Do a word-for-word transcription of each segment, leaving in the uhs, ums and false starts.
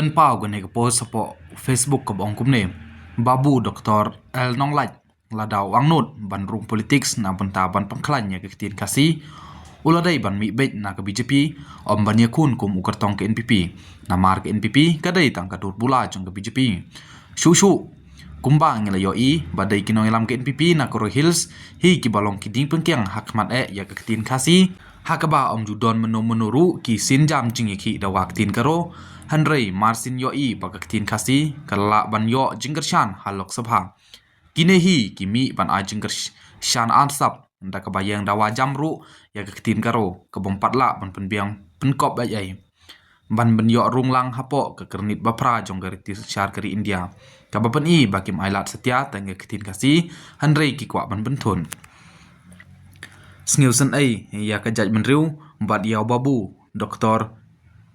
Pynpaw kane ka post hapoh Facebook kaba ong kumne: Babu Doctor L Nonglait, lada u angnud ban rung politics na bynta ban pynkhlaiñ ïa ka ktien Khasi, u la dei ban mih beit na ka B J P, ym ban ïakhun kum u kyrtong ka N P P. Namar ka N P P ka dei tang ka dur bula jong ka B J P. Shuh shuh kumba ngi la ïohi ba dei ki nongïalam ka N P P na Garo Hills hi kiba long ki dieng pynkiang ha khmat eh ïa ka ktien Khasi, ha kaba ym ju don mynno mynno ruh ki sienjam jingïakhih dawa ktien Garo. Hynrei mar sien ïohi ba ka ktien Khasi ka lah ban ïoh jingkyrshan ha Lok Sabha, kine hi ki mih ban ai jingkyrshan ansap da kaba ïeng dawa jam ruh ïa ka ktien Garo, kabym pat lah ban pynbiang pynkop ei ei, ban pynïoh rung lang hapoh ka kyrnit baphra jong ka riti synshar ka ri India, kaba pyni ba kim ailad satia tang ïa ka ktien Khasi, hynrei ki kwah ban pynthut. Sngewsynei ïa ka jaitbynriew bad ïa u Babu Doctor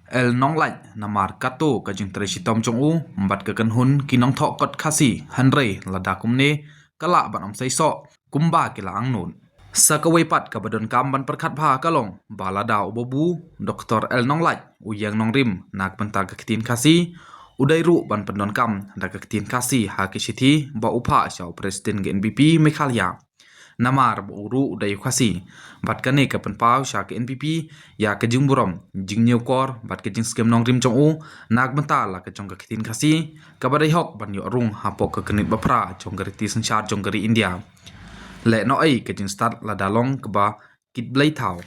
L Nonglait, namar katto ka jingtrei shitom jong u bad ka kynhun ki nongthoh kot Khasi, hynrei lada kumne ka lah ban ym seisoh kumba ki la angnud. Sa kawei pat kaba donkam ban pyrkhat bha ka long ba lada u Babu Doctor L Nonglait u ïeng nongrim na ka bynta ka ktien Khasi, u dei ruh ban pyndonkam da ka ktien Khasi ha ki shithi ba u phah sha u President ka N P P Meghalaya. Namar ba u ruh u dei u Khasi, bad kane ka pynpaw sha ka N P P ïa ka jingburom, jingñiewkor bad ka jingskhem nongrim jong u na ka bynta la ka jong ka ktien Khasi, kaba dei hok ban ïoh rung hapoh ka kyrnit baphra jong ka riti synshar jong ka ri India. Lehnohei ka jingstad lada long kaba kit blei thaw.